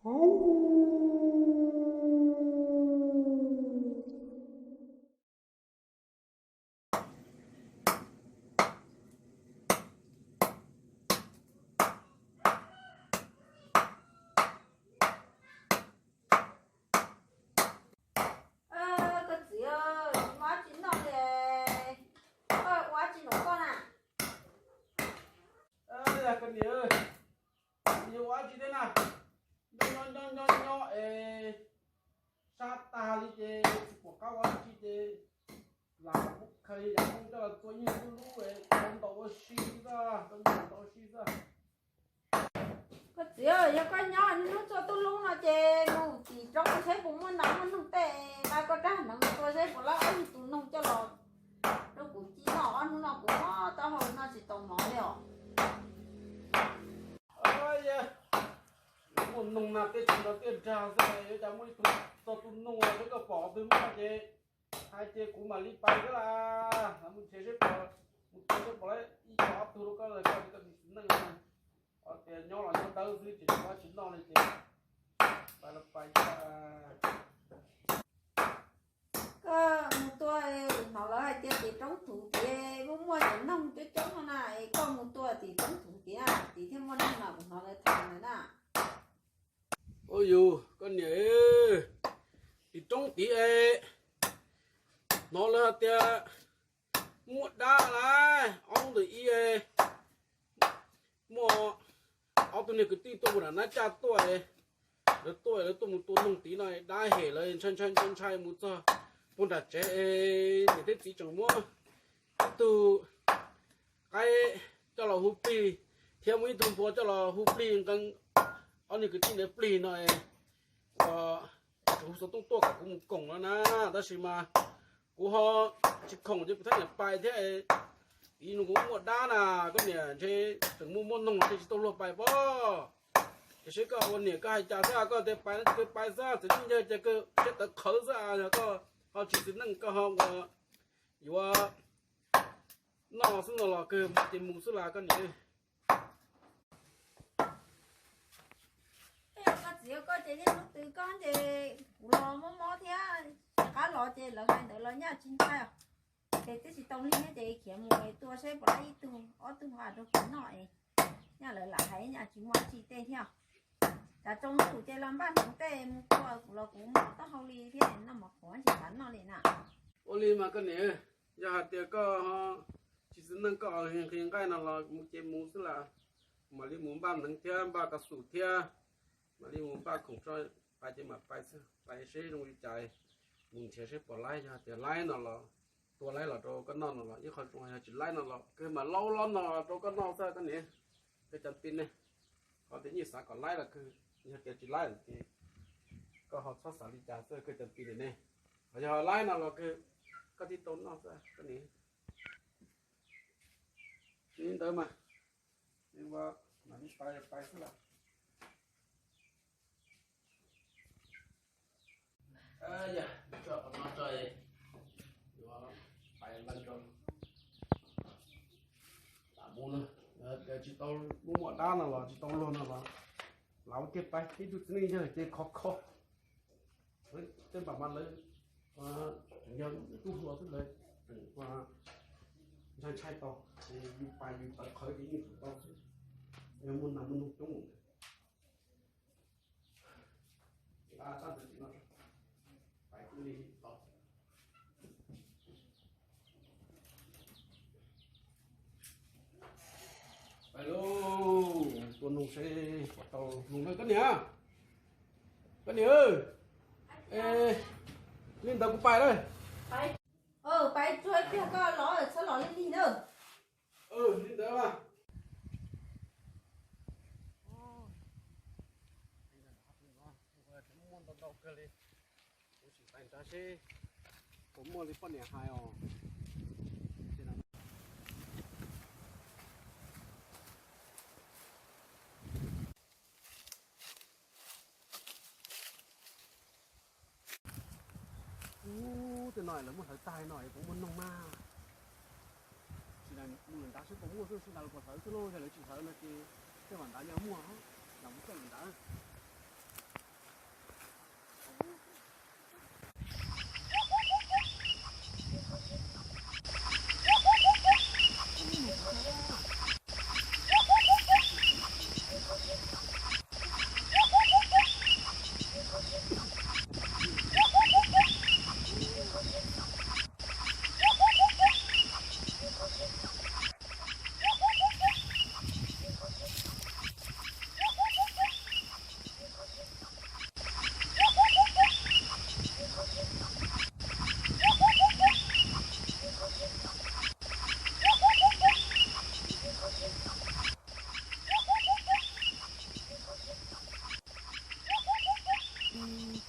Koj txiv, ua dab tsi noj li? Koj ua dab tsi nraum koj na? Koj niam, yuav ua dab tsi thiab na? Nyob nyob nyob nyob es sab tag li ces tsis pom qab ua dab tsi ces lam kuv khaws yav hoob coj los tua ib lub lub es ua ntaus ua si xwb, tua ntaus ua si xwb. Koj txiv, yog koj nyob niaj hnub tua tub lub no ces mus tim roob saib puas muaj nas muaj noog tej, nqa koj rab hneev tua saib puas laib ob tug noog coj los rau kuv ci noj, ob hnub no kuv mob taub hau noj tsis tau mov li os. Muaj noog na, tej tsev no tiaj nrag xwb, yuav cas muaj ib tug txog tus noog, saib koj pom twg muaj ces hais ces kuv mam li pais xwb las. Mus nrhiav saib pom, mus tua saib pom ib tug ob tug rau koj, koj tsis txwm neej. Tias nyob los nyob dawb xwb ces tsis muaj dab tsi noj li ces pais los pais. Koj mus tua, hnov lawv hais tias tim roob thuv tid muaj muaj cov noog coob coob no na, es koj mus tua tim roob thuv tid na, tim thiaj muaj noog na, kuv hnov lawv tham ntawd na. Ua yus koj niam, tim roob tid es hnov lawv hais tias muaj dab lawm, ob hnub ntawm ib muaj ob tug niag kwv tij tuaj mus nram nab caj tuaj, lawv tuaj lawv tuaj mus tua noog tid no, dab hem lawv ntshai ntshai ntshai ntshai mus txog puag nram tsev es niam thiab txiv tseem muab ib tug qaib coj los hu plig thiab muab ib tug npua coj los hu plig nqee ob niag kwv tij ntawd plig no es hu xov tooj tuaj kom kuv mus koom no na, tab sis mas kuv ho tsis khoom ces kuv thiaj niam pais thiab. Ib hnub kuv muaj dab na, koj niam ntshe tseem muaj muaj noog los thiaj tsis tau luag pais pob. Tiam sis koj ua niam koj hais cas xwb, koj tias pais no ces pais xwb, txiv neej yawg ces koj siab tawv qhawv xwb, yog koj ho tsis txiv neej koj ho ua yuav noj xwb no los kawg ces mus xwb las koj niam. Koj txiv koj ces niaj hnub twv koj ces kuv los mob mob thiab, qab los ces lawv hais ntawd los nyaj tsis ntshai os. Ces twb tsis tau lig thiab ces khiav mus tua saib puas laib ib tug ob tug rau kuv noj es nyaj lawv lam hais nyaj tsis muaj dab tsi tej thiab. Cas tsaus ntuj ces los npaj hneev tej mus tua kuv los kuv mob taub hau li thiab noj mov qhuav tsis xav noj li na. Ua li mas koj niam, yog hais tias koj tsis txiv neej koj nqhis nqaij no los mus ces mus xwb las, mam li mus npaj hneev thiab npaj kas xum thiab, mam li mus npaj khoom tso, pais ces mam pais xwb, pais seb zoo li cas, mus nrhiav seb puas laib, yog tias laib no los tua laib los rau koj noj no los ib qho zoo, yog tsis laib no los kawg mam laub lob no rau koj noj xwb koj niam. Koj cov tij ne, ho tias yeej xav kom laib los kawg, yog tias tsis laib ces koj ho txhob xav li cas xwb koj cov tij ne. Ho yog laib no los kawg, koj tij tau noj xwb koj niam. Li ntawd mas, mam li pais pais xwb las. Yog, tso qhov no tso, yuav pais lawm tso. Lam mus na, yog tias tsis tau muaj muaj dab no los tsis tau luag no los, lam ua kiag pais, ib tug txiv neej yawg ces khov kho. Tej npam mas lawv tseem yog tub hluas xwb lawv tseem ntshai ntshai tau, ces yus pais yus tawv qhawv ces yeej tseem tau xwb, yog muaj nas muaj noog coob mus ntawd. Pais li tod. Pais lauj, tua noog seb puas tau noog na koj niam. Koj niam, li ntawd kuv pais lawm. Pais tsuag kiag koj los txhob los lig lig na. Li ntawd mas. Muaj ntau ntau kawg li. Kuv sim pais nrad seb puas muaj li poj niam hais os. Ub, tej no lawv muab hlawv tag no es puas muaj noog mas. Sim mus lawm nrad seb puas muaj xwb, sib nrad los puas hlawv xwb lauj, yog lawv tsis hlawv no ces tej mam nrad nyob muaj, los mus txawj lawm nrad.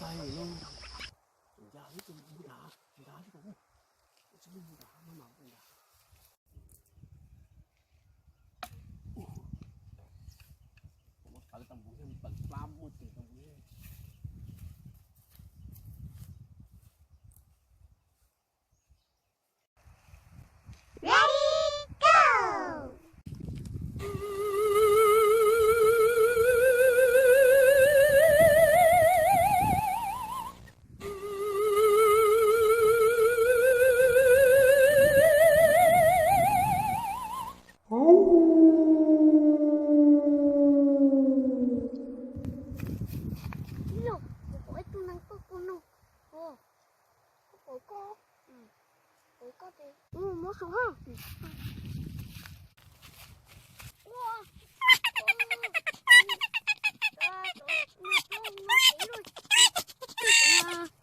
Ready, go! Ib los, kuv pom ib tug neeg tuaj kuv no. Kuv pom koj, kuv pom koj ces muab saum ha.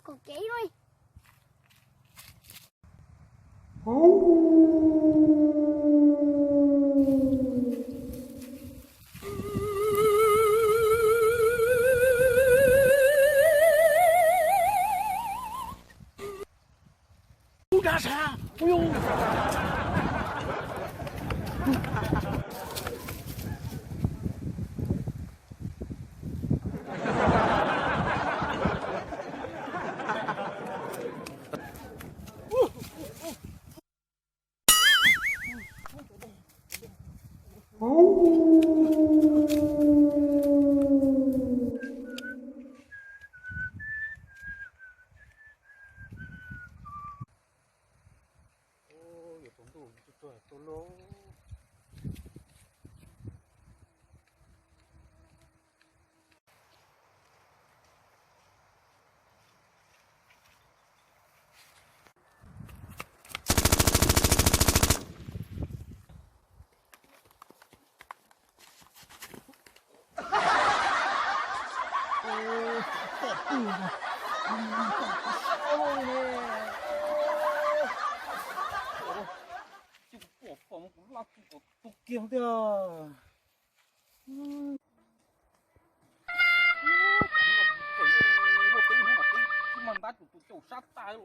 Kaum kev li. Yuav tsaus ntuj tsuag tsuag tuaj lauj. Kuv laj kuv kom tu kiag tiag. Muaj teb hnub mas teb mas ntab tus tus caum sab tas,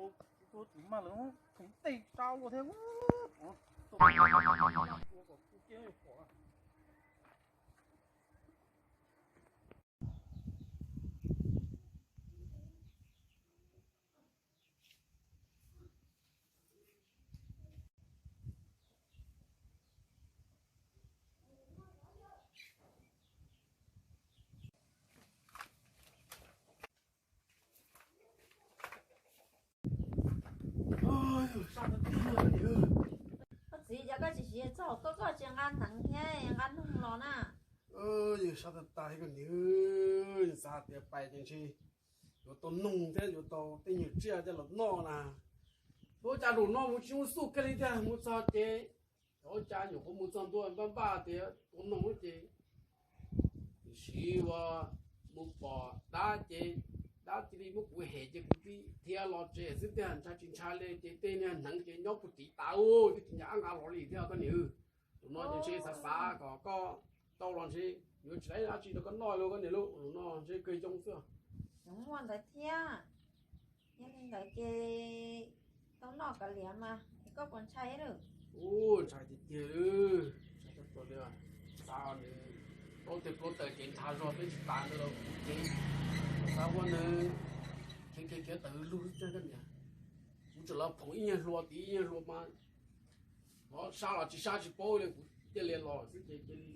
tus mag lawv khoov tej sab ua thiab. Koj txiv, cas koj tsis siv txog koj, koj tsis nqa hneev thiab nqa noog los na? Yog sab tag tag koj niam, xav tias pais ces ntshe yuav tau noog thiab yuav tau tej nyuag tsiaj coj los noj na. Ua cas zaum no mus tsis ua xub kiag li tiag, mus txog ces ua cas nyuam qhuav mus txog ntua npaj npaj tias ua noog ces siv ua mus pom dab ces dab cia li muab kuv hem ces kuv thiaj dhia los tsev xwb tiag, ntshai tsis ntshai li ces tej niag hneev ces nyob puag tid tas, twb tsis nco qab nqa los li thiab koj niam. Tus no ces ntshe xav xav kom koj tau los ntshe yuav tsis tau dab tsi rau koj noj li koj niam lauj, tus no ntshe kawg yoo xwb. Muaj ntawd thiab. Yog li ntawd ces tau noj kav liam mas es koj puas ntshai lawm? Ub, ntshai tiag tiag, ntshai tag tag li. Xav nws plaub tes plaub taw kev nrhav zog peb tsis tas ntawd los kuv ces xav ua nws khiav khiav khiav tawm lug xwb tiag koj niam. Kuv tseem los phoom ib nyuag hlua tid ib nyuag hlua mas, sab los tsis sab tsis paub li, kuv cia li los xwb ces cia li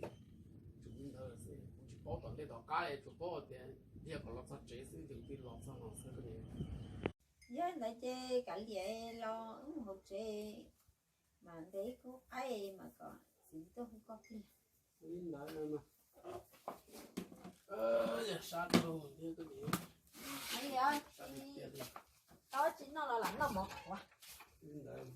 tsum li ntawd xwb, kuv tsis paub tom ntej tom qab, tsuas paub tias dhia kom los txog tsev xwb ces kuv thiaj los txog no xwb koj niam. Yog li ntawd ces kav liam los wb mus hauv tsev mas ntes ib khub qaib mas kom txiv tuaj hu koj pliag. Li ntawd no mas, yog sab dhau thiab koj niam. Tau tsis noj los lam noj mov qhuav. Li ntawd.